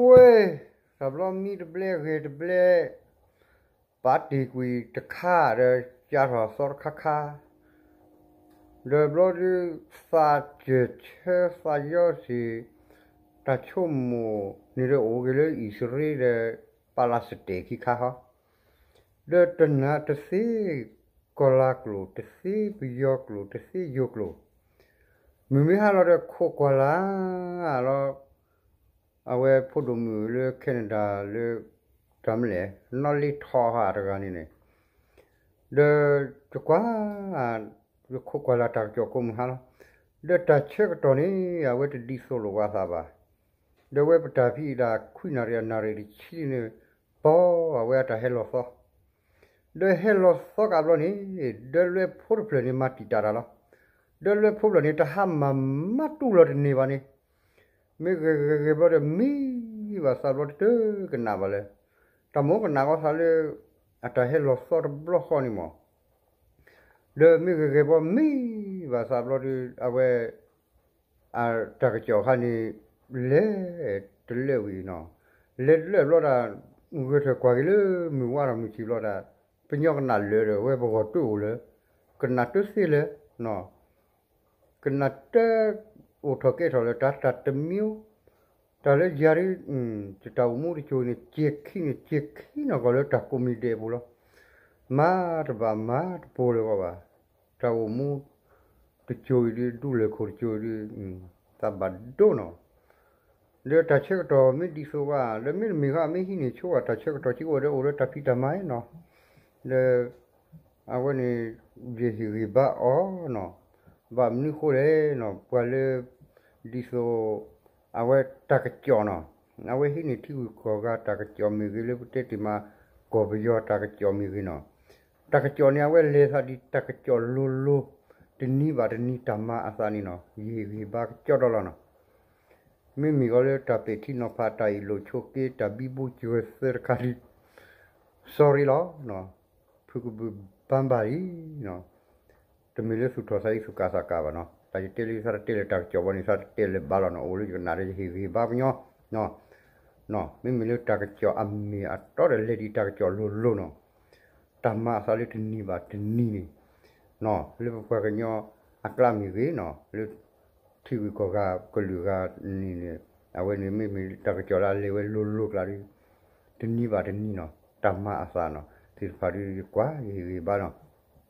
ဝဲ, တဘျီမံတဘျဲၣ်ဂဲၤတဘျဲၣ်, ပာ်တ့ၢ်ကွံာ်တခါဒီး ကၢထီၣ်သီတခါခါ, ဒီးဘျီဒုး သးစၢၢ်ဆၢသးယီဆံး, တၢ်ဆိကမိၣ်န့ၣ်ဒီးအိၣ်က့ၤလၢအံၣ်စရ့လးဒီး ပးလးစတဲာ်ခံခါဟီ, ဒီးတနၤတသ့ကီၢ်လၤကျိာ်, တသ့ပယီၤကျိာ်, တသ့ယိၤကျိာ်, မုၢ်မ့ၢ်ဟါလီၤဒီးခိးကွၢ်လၢ်လီၤ အဝဲဖိဒိၣ်မုၣ်လၢ Canada လၢ တၢ်မလဲၣ် နီၣ်လ့ထီၣ်ဟးတဂၤန့ၣ်န့ၣ်, ဒီးယကွၢ်, ယခိးကွၢ်လၢ်တၢ်ကစီၣ်ကိးမုၢ်ဟါလီၤ, ဒီးတၢ်ဆၢကတီၢ်န့ၣ် အဝဲတဒ်သိးလိာ်ဝဲအသးဘၣ်, ဒီးဝဲပတၢ်ဖံးဒၣ်ခွံနၣ်ရံၣ်အနၣ်ရံၣ်တဆံန့ၣ်, ပီအဝဲအတၢ်ဟဲလီၤသီ ဒီးဟဲလီၤသီကးဘျီန့ၣ်, ဒီးလွဲဖိတဖျၢၣ်န့ၣ်မၤတံာ်တာ်တၢ်လီၤ, ဒီးလွဲဖိဖျၢၣ်န့ၣ် တဟါမၢ်မၤတူၢ်လီၤတန့ၢ်ဘၣ်န့ၣ်, မ့ၢ်ဂဲၤဂဲၤဂဲၤဘျီဒီး မံဘၣ်သးဘျီတတၢ်ကနၣ်ဘၣ်လၢ, တၢ်မိၣ်ကနၣ်ကီသးလၢ အတၢ်ဟဲလီၤသီတဘျီဃီန့ၣ်မး, ဒီးမ့ၢ်ဂဲၤဂဲၤဘျီ မံဘၣ်သးဘျီဒီး အဝဲ တၢ်ကစီၣ်ခါန့ၣ် လဲၤတလၢဝံၤနီၤ, လဲၤတလၢဘျီဒၣ်, ဂဲၤထၢၣ်ကွၢ်က့ၤလၢမုၢ်ဝါထီၣ်မုၢ်ဆံးဘျီဒၣ်, ပညီကနၣ်လၢာ်ဒီး ဝဲပဂီၢ်တအိၣ်လၢၤ, ကနၣ်တသ့လၢၤ, ကနၣ်တအိၣ်ထီၣ်ကဲထီၣ်လၢၤ တၢ်တၢ်တမံၤ, တၢ်လၢယၤဒ်, တၢ်အိၣ်မူတစိၤန့ၣ် ကဲခံန့ၣ် ကဲခံနီၢ်ကီၢ်လၢတၢ်ကိးမံၤဒဲးအပူၤလီၤ, မၤတဘၣ်မၤတပိၤလၢၤဂီၢ်ဘၣ်, တၢ်အိၣ်မူ တစိၤအံၤဒ် ဒူလၢၢ်ခိၣ်တစိၤအံၤဒ်, သးဘၣ်ဒိနီၤ, ဒီးတၢ်ဆၢကတီၢ်မ့ၢ်ဒ်သိးဘၣ် ဒီးမ့တမ့ၢ်ဃီ မ့ၢ်ဟံးန့ၢ်ဆိဝဲတၢ်ဆၢကတီၢ် ကအိၣ်ဒီးအိၣ်ဒီးတၢ်ဖံးတၢ်မၤနီၤ, ဒီး အဝဲန့ၣ် ယဟ့ၣ်ဂံၢ်ဘါအီၤနီၤ, ဘၣ်မနုၤဃိလဲၣ်နီၤ ပှၤလၢ ဒ်သိး အဝဲတၢ်ကစီၣ်နီၤ, အဝဲဟံးန့ၢ်ထံဂုၤကီၢ်ဂၤတၢ်ကစီၣ်မ့ၢ်ဂ့ၤ လၢပတဲတ့ၢ်မး ကီၢ်ပယီၤတၢ်ကစီၣ်မ့ၢ်ဂ့ၤနီၤ, တၢ်ကစီၣ်န့ၣ် အဝဲလဲၤသးဒ်တၢ်ကစီၣ်လိၤလိၤ, တနံၤဘၣ်တနံၤတၢ်မၤအသးန့ၣ်နီၤ ယဟ့ၣ်ဂံၢ်ဘါကစီဒီလီၤနီၤ, မ့မ့ၢ်ဂီၤလၢတၢ်ပဲာ်ထံနီၤဖး တၢ်အ့ၣ်လိာ်ဆိးက့ တၢ်ဘံဘူစှၤသၢတခါဒ် sorry လီၤ, ဖုကဘုးဘၣ်ဘၣ်လံ, တမ့ၢ်လၢသူၣ်ထီၣ်သးအံၤသူၣ်ကၢ်သးကၢ်ဘၣ်နီၤ, တၢ်ယတဲလၢသးတတဲလၢတၢ်ကစီၣ်ဘၣ်န့ၣ် သးတတဲလၢၤဘၣ်လီၤနီၤ, အိၣ်လၢယကနၣ်ဒီးယဟ့ၣ်ဂံၢ်ဘါပညီ, မ့မ့ၢ်လၢတၢ်ကစီၣ်အမ့ၢ်အတီဒီးလဲၤဒ်တၢ်ကစီၣ်လိၤလိၤနီၤ, တၢ်မၤအသးလၢတနံၤဘၣ်တနံၤန့ၣ်, လၢပပှၤကညီအကျါမ့ၢ်ဂ့ၤနီၤ, လၢ ထံဂုၤကီၢ်ဂၤကလုာ်ဂၤန့ၣ်န့ၣ်, အဝဲန့ၣ်မ့မ့ၢ်တၢ်ကစီၣ်လၢအလဲၤဝဲလိၤလိၤကျါဒီး, တနံၤဘၣ်တနံၤနီၤ, တၢ်မၤအသးနီၤ, သ့ၣ်တဖၣ်ဒ်ယကွၢ်ယဟ့ၣ်ဂံၢ်ဘါနီၤ,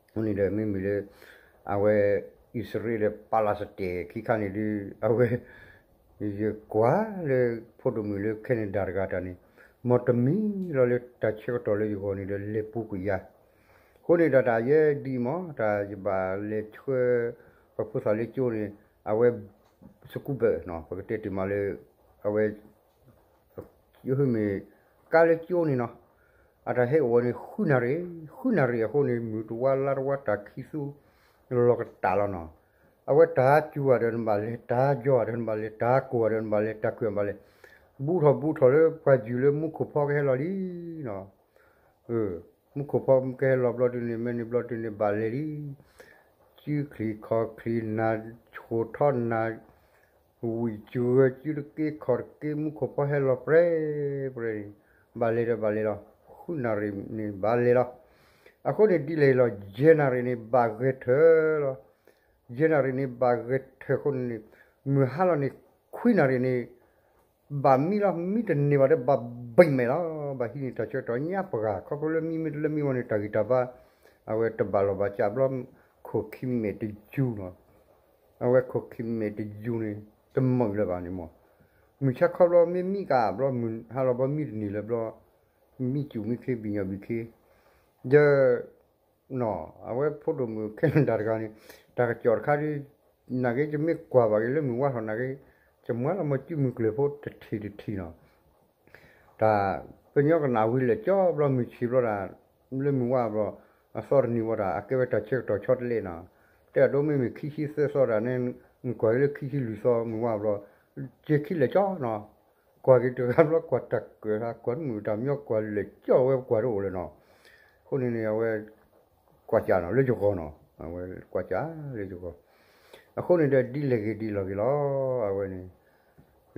အဃိန့ၣ်ဒီးမ့မ့ၢ်လၢ အဝဲ အံၣ်စရ့လးဒီးပးလးစတဲာ်ခံခါန့ၣ်ဒ် အဝဲ ယကွၢ်လၢ ဖိဒိၣ်မုၣ်လၢ Canada တဂၤတၢ်န့ၣ်, မ်တမံၤလီၤလၢတၢ်ဆၢကတီၢ်လၢယဂီၢ်န့ၣ်ဒီးလဲၤပူၤကွံာ်ယၤ, အဃိန့ၣ်ဒီးတၢ်ယဲဒ်အံၤမး တၢ်ယဘၣ်လဲၤဆှၢ ပှၤဖိသၣ်လၢကၠိန့ၣ်, အဝဲ school bus နီၤ, ပကတဲတ့ၢ်မးလၢ အဝဲ ယဟမ့ၢ် ကါလၢကၠိန့ၣ်နီၤ, အတၢ်ဟဲအိၣ်ဝဲန့ၣ် ဃုနၣ်ရံၣ်, ဃုနၣ်ရံၣ်အဃိန့ၣ် မုၢ်တဝါလါတဝါတၢ်ခံးသူ လီၤကတၢ်လီၤနီၤ, အဝဲတၢ်စူၤဂၤဒီးနဘၣ်လဲၤ, တၢ်ယီၤဂၤဒီးနဘၣ်လဲၤ, တၢ်ကိၢ်ဂၤဒီးနဘၣ်လဲၤ, တၢ်ခုၣ်ဂၤဘၣ်လဲၤ, ဘူးထီၣ်ဘူးထီၣ်လၢပှၤယုၢ်လၢမူခိၣ်ဖီကဟဲလီၤလံနီၤ မူခိၣ်ဖီကဟဲလီၤဘျီဒုန့ၣ် မ့ၢ်န့ၣ်ဘျီဒုန့ၣ် ဘၣ်လဲၤလံ, စုချံၣ်ခီၣ်ချံၣ် နၢ်ဆိၣ်ထီၣ်နၢ်, ဝံၣ်စှၤစုတက့ ခီၣ်တက့ မူခိၣ်ဖီဟဲလီၤပြဲပြဲန့ၣ်, ဘၣ်လဲၤဒီးဘၣ်လဲၤလီၤ, ဃုနၣ်ရံၣ်န့ၣ်ဘၣ်လဲၤလီၤ, အဃိန့ၣ်ဒ်လဲၣ်လီၤ ယဲၢ်နၣ်ရံၣ်န့ၣ် ဘၣ်ဂဲၤထၢၣ်လီၤ, ယဲၢ်နၣ်ရံၣ်န့ၣ် ဘၣ်ဂဲၤထၢၣ်အဃိန့ၣ်, မုၢ်ဟါလီၤန့ၣ် ခွံနၣ်ရံၣ်န့ၣ် ဘၣ်မံလီၤ, မံတန့ၢ်ဘၣ်ဒီးဘၣ်ဘံၣ်မဲာ်လီၤ, ဘၣ်ဟံးန့ၢ်တၢ်ဆၢကတီၢ်ညါပှၤဂၤ ခီဖျိလၢမံမ့ၢ်တလၢမံဝဲန့ၣ် တၢ်ဂံၢ်တၢ်ဘါ အဝဲတဘၣ်လီၤဘၣ်စးဘျီ, ခိၣ်ခံမဲာ်တယူၤနီၤ, အဝဲခိၣ်ခံမဲာ်တယူၤန့ၣ် တမုာ်လၢၤဘၣ်န့ၣ်မး, မုၢ်ဆါခီဘျီမ့ၢ်မံကဘျီ မုၢ်ဟါလီၤဘျီမံတန့ၢ်လၢၤဘျီ, မံစူၤမံခ့ ဘံၣ်ညီၣ်ဘံၣ်ခ့, ယ နီၤ, အဝဲဖိဒိၣ်မုၣ် Canada တဂၤန့ၣ်, တၢ်ကစီၣ်တခါဒ်, နာ်က့ ယမ့ၢ်ကွၢ်ဘၣ်က့ၤလၢမုၢ်ဝါထီၣ်နာ်က့, ယမၤလီၤမၤစုမုၢ်ကျၢၢ်ဖိတထံၣ်တထံၣ်နီၤ, တၢ်, ပညီကနၣ်ဝံၤလၢာ်ကၠီဘျီမုၢ်ဆံးဘျီဒၣ်, လၢမုၢ်ဝါဘျီ, အသီတနံၤဝဲဒၣ် အကဲဝဲတၢ်ဆၢကတီၢ်ဆီတလဲနီၤ, တဲအဒိမ့မ့ၢ်ခံဆံသၢသီဒၣ်န့ၣ်, ကွၢ်က့ၤလၢခံဆံလွံၢ်သီမုၢ်ဝါဘျီ, က့ၤခံလၢာ်ကၠီနီၤ ကွၢ်က့ၤတဂၤဘျီ ကွၢ်တၢ်ကၢၣ်သး ကွၢ်တမုာ်တၢ်မညီ ကွၢ်လၢာ်ကၠီဝဲပကွၢ်တအိၣ်လၢၤနီၤ, အဃိန့ၣ်န့ၣ် အဝဲ ကွၢ်ကၢ်နီၤ လၢယဂီၢ်နီၤ အဝဲကွၢ်ကၢ်လၢယဂီၢ်, အဃိန့ၣ်ဒီးဒ်လဲၣ်ဂ့ၤဒ်လဲၣ်ဂ့ၤလီၤ အဝဲန့ၣ်,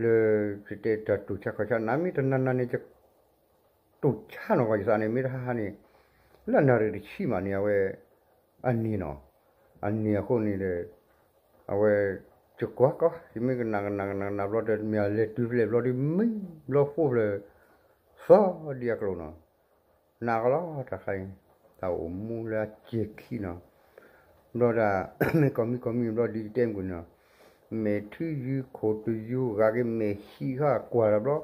လၢ ယတဲတၢ်တူၢ်ဆါခီၣ်ဆါ နမ့ၢ်တနၤနၤန့ၣ် ယတူၢ်ဆါနီၢ်ကီၢ်ယသးန့ၣ် မ့ၢ်တဟါဟါန့ၣ် လၢအနၣ်ရံၣ်တဆံမးန့ၣ် အဝဲ အန့ၣ်နီၤ, အန့ၣ်အဃိန့ၣ်ဒီး အဝဲ ယကွၢ်ကီး ယမ့ၢ်ကနၣ်ကနၣ်ကနၣ်ကနၣ်ဘျီဒီး မ့ၢ်အလဲၤတုၤဖျဲၣ်ဘျီဒီး မံဘျီဃိဖျၢၣ် သီဒံအကျိၤနီၤ, နးကလီတၢ်ခါအံၤ တၢ်အိၣ်မူလၢအစဲၤခံနီၤ, ဘျီဒၣ် မ့ၢ်ကီၢ်မံကီၢ်မံဘျီဒ်ယတဲမုၢ်နီၤ, မဲာ်ထံယုၤခိၣ်တယုၤ ဂၤက့ၤမဲာ်ဟံးဃာ်ကွၢ်တဘျီ,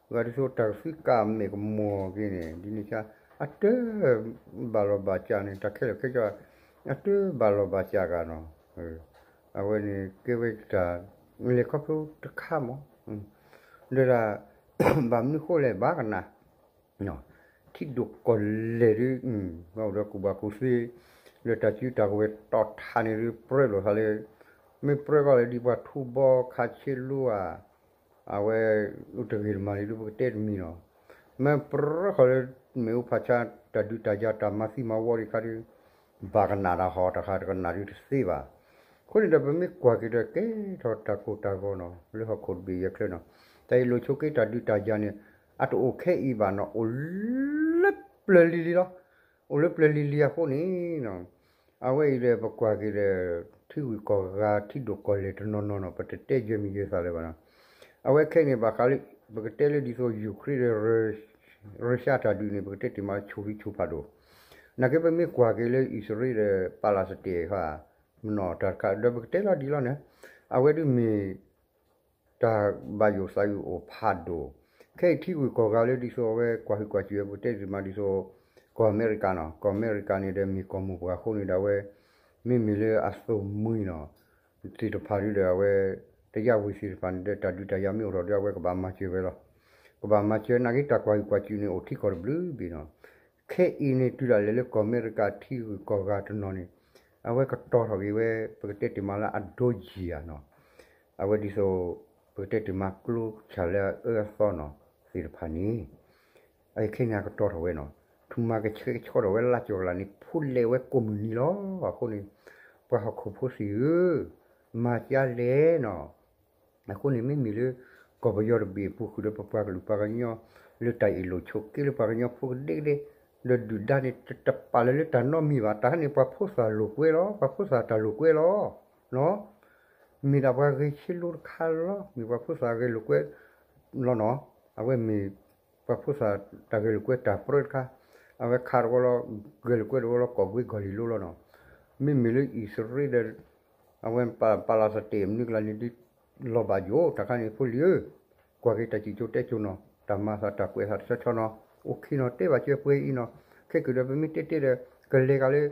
ဂၤဒ်သိးတၢ်ကသုကၢ်မဲာ်ကမီၤက့ၤန့ၣ် ဒ်န့ၣ်ဆါ အတၢ်ဘၣ်လီၤဘၣ်စးန့ၣ် တၢ်ခဲလၢာ်ခဲဆ့ အတၢ်ဘၣ်လီၤဘၣ်စးဂၤနီၤ, အဝဲန့ၣ်ကဲဝဲတၢ် လဲၤခီဖျိတခါမး, ဒီးဒၣ် ဘၣ်မနုၤဃိလဲၣ် ဘၣ်ကနၣ် ထံဒိၣ်ကီၢ်လဲၢ်ဒ် ဘၣ်အိၣ်ဒီးကူၣ်ဘၣ်ကူၣ်သ့ လၢတၢ်စုတၢ်ကဝဲၤတီၢ်ထးန့ၣ်ဒ် ပြၢလိာ်သးလၢ မ့ၢ်ပြၢကီးလၢဒ်ပှၤထူဘီခးဆ့လိဧါ, အဝဲ အိၣ်တဂ့ၤတမၤလံဒ် ပကတဲတမံၤနီၤ, မ့ၢ်ပြၢဃီၤလၢ မ့ၣ်အူဖးဆါ တၢ်ဒုးတၢ်ယၤ တၢ်မၤသံမၤဝီဒ်ခါဒ် ဘၣ်ကနၣ်တၢ်ဟီ တၢ်ဃါတကနၣ်ဒ်တသ့ဘၣ်. အဃိန့ၣ်ဒီး ပမ့ၢ်ကွၢ်က့ၤဒီး ကဲထီၣ်တၢ်ကိၢ်တၢ်ဂီၤနီၤ လၢဟီၣ်ခိၣ်တဘ့ၣ်ယဲၢ်ချၢနီၤ, တၢ်အ့ၣ်လိာ်ဆိးက့တၢ်ဒုးတၢ်ယၤန့ၣ် အတအိၣ်ခဲအံၤဘၣ်နီၤ, အိၣ်လၢပျၢၤလံၤလံၤလီၤ. အိၣ်လၢပျၢၤလံၤလံၤအဃိန့ၣ်နီၤ, အဝဲအံၤဒီးပကွၢ်က့ၤဒီး ထံဂုၤကီၢ်ဂၤ ထံဒိၣ်ကီၢ်လဲၢ်တနီၤနီၤနီၤ ပတတဲယဲၢ်မံၤယဲၢ်သးလၢၤဘၣ်နီၤ, အဝဲခဲအံၤန့ၣ် ဘၣ်ဃးလၢ ပကတဲလၢဒ်သိး ယူၤခရ့ၣ်ဒီး ရၢၡါတၢ်ဒုးန့ၣ် ပကတဲတ့ၢ်မးဆိၣ်ဂ့ၤဆိၣ်ဖးဒိၣ်, နာ်က့ပမ့ၢ်ကွၢ်က့ၤလၢအံၣ်စရ့လးဒီး ပၤလးစတ့ၣ်ဃါ မနီၣ်တၢ်တခါ ဒီးပကတဲလီၤဒ်လီၤန့ၣ်, အဝဲဒ်မ့ၢ် တၢ်ဘၣ်ယိၣ်သးယိၣ်အိၣ်ဖးဒိၣ်, ခဲအံၤထံဂုၤကီၢ်ဂၤလၢဒ်သိးအဝဲကွၢ်ဟုၣ်ကွၢ်စူၣ်ဝဲ ပကတဲတ့ၢ်မးဒ်သိး ကီၢ်အမဲရကၤနီၤ, ကီၢ်အမဲရကၤန့ၣ်ဒီးမ့ၢ်ကီၢ်မိၢ်ပှၢ်အဃိန့ၣ်ဒီးအဝဲ မ့မ့ၢ်လၢအသိၣ်မှံၤနီၤ သ့ၣ်တဖၣ်ဒ်ဒီးအဝဲ တယၢ်ဝ့ၤသ့ၣ်တဖၣ်န့ၣ်ဒီး တၢ်ဒုးတၢ်ယၤမ့ၢ်အိၣ်ထီၣ်ဒီး အဝဲကဘၣ်မၤစၢၤဝဲလီၤ. ကဘၣ်မၤစၢၤနာ်က့ တၢ်ကွၢ်ဟုၣ်ကွၢ်စူၣ်န့ၣ် အိၣ်ထံကီၢ်တဘျုးဘ့ၣ်နီၤ. ခဲအံၤန့ၣ် တုၤဒၣ်လဲာ်လၢကီၢ်အမဲရကၤထံဂုၤကီၢ်ဂၤတနီၤန့ၣ် အဝဲကတီၤထီၣ်က့ၤဝဲ ပကတဲတ့ၢ်မးလၢအဒိယံာ်ဧါနီၤ. အဝဲဒ်သိး ပကတဲတ့ၢ်မးကျိဆၣ်လၢအအၢအသီနီၤ သ့ၣ်တဖၣ်န့ၣ် အခဲအံၤန့ၣ်အကတီၤထီၣ်ဝဲနီၤ, ထူၣ်မၤကဆှဲကဆှီထီၣ်ဝဲလါကၠီၤကလးန့ၣ် ဖိလဲၣ်ဝဲကိးမုၢ်နံၤလီၤ. အဃိန့ၣ် ပှၤဟီၣ်ခိၣ်ဖိသ့ၣ်ဧၢ, မၤကါလဲၣ်နီၤ. အဃိန့ၣ် မ့မ့ၢ်လၢ ကီၢ်ပယီၤတဘ့ၣ်အပူၤဃုာ်ဒီးပပှၤကလုာ်ပှၤကညီ လၢတၢ်အ့ၣ်လိာ်ဆိးက့လၢပှၤကညီဖိကဒဲကဒဲ ဒီးဒုၣ်ဒါန့ၣ် တပာ်လၢၤလၢတၢ်နီတမံၤဘၣ်. တၢ်ခါန့ၣ် ပှၤဖိသၣ်လိာ်ကွဲလီၤ, ပှၤဖိသၣ်တၢ်လိာ်ကွဲလီၤ. မ့ၢ်ဒၣ်ပှၤဂဲၤဆ့လိတခါလီၤ, မ့ၢ်ပှၤဖိသၣ်ဂဲၤလိာ်ကွဲလီၤနီၤ. အဝဲမ့ၢ် ပှၤဖိသၣ်တၢ်ဂဲၤလိာ်ကွဲတၢ်ပြၢတခါ, အဝဲခးတဝီလီၤ, ဂဲၤလိာ်ကွဲတဝီလီၤ ကီၢ်ဘှ့ကီၢ်လံၤလိလီၤနီၤ. မ့မ့ၢ်လၢအံၣ်စရ့လးဒီး အဝဲပၤလးစတ့ၣ်မနုၤကလါန့ၣ်ဒ် လီၤဘၣ်ယိၣ် တၢ်ခါန့ၣ်ဖိလံၤဧၢ, ကွၢ်က့ၤတၢ်စံၣ်စိၤတဲစိၤနီၤ, တၢ်မၤသးတၢ်ကွဲးသးတဆီဆီနီၤ, အိၣ်ခံနီၤ တဲဘၣ်စၢၤပှဲၤအံၤနီၤ, ခဲက့ၤဒီးပမ့ၢ်တဲတဲဒီး ကလဲၤဂၤလၢ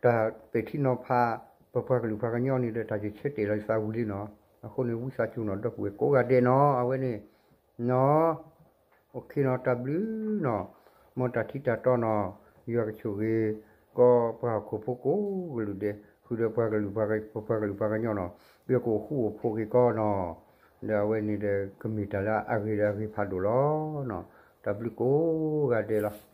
တၢ်ပဲာ်ထံနီၤဖး ပပှၤကလုာ်ပှၤကညီန့ၣ်ဒီး တၢ်ယဆၢတဲာ်လီၤယသးဝံၤလံနီၤ. အဃိန့ၣ် ဝံသးစူၤနီၤ ဒီပုၢ်ဝဲၢ်ကိးဂၤဒဲးနီၤ, အဝဲန့ၣ်နီၤ, အိၣ်ခံနီၤ တၢ်ဘျုးနီၤ, မ်တၢ်ထံတၢ်တီနီၤ, ယွၤကဆိၣ်ဂ့ၤ ကီးပှၤဟီၣ်ခိၣ်ဖိကိးကလုာ်ဒဲး ဃုာ်ဒီးပှၤကလုာ် ပပှၤကလုာ်ပှၤကညီနီၤ, ယကအိၣ်ဃူအိၣ်ဖိးက့ၤကီးနီၤ, ဒီးအဝဲန့ၣ်ဒီး ကမ့ၢ်တၢ်လၢအဂ့ၤဒီးအဂ့ၤဖးဒိၣ်လီၤနီၤ, တၢ်ဘျုးကိးဂၤဒဲးလီၤ.